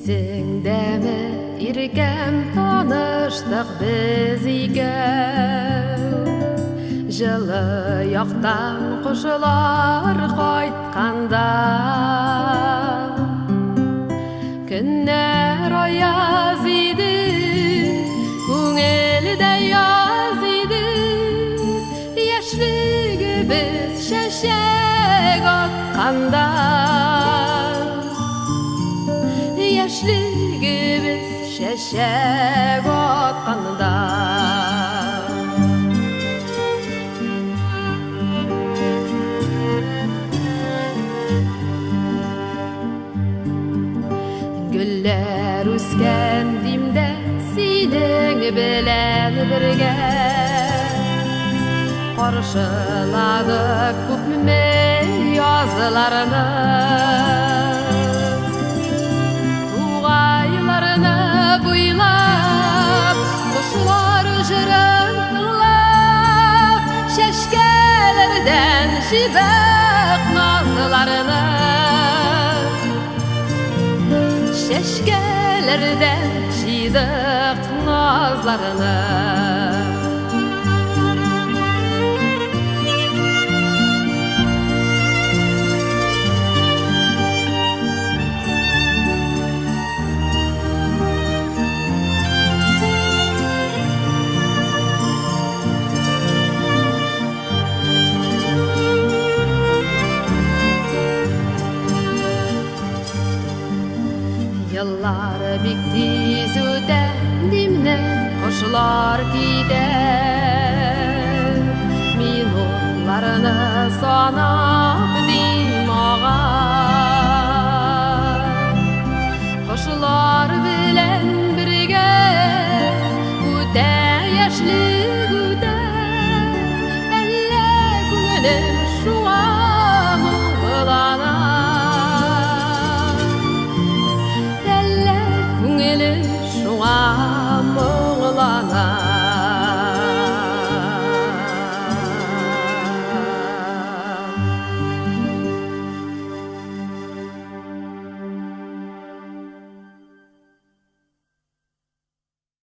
Исеңдәме, иркәм, таныштык без икәү. Җылы яктан кошлар кайтканда. Көннәр аяз иде, күңел дә яз иде. Яшьлегебез чәчәк атканда. Яшьлегебез чәчәк атканда. Гөлләр үскән димдә синең белән бергә. Каршыладык күпме язларны. Тугайларны буйлап, кошлар җырын тыңлап, чәчкәләрдән җыйдык назларны. Чәчкәләрдән җыйдык назларны. Еллар бик тиз үтә, димне кошлар китә. Минутларны санап дим ага. Кошлар белән бергә үтә яшьлек үтә. Әллә күңелем шуңа моңлана. Әллә күңелем шуңа моңлана.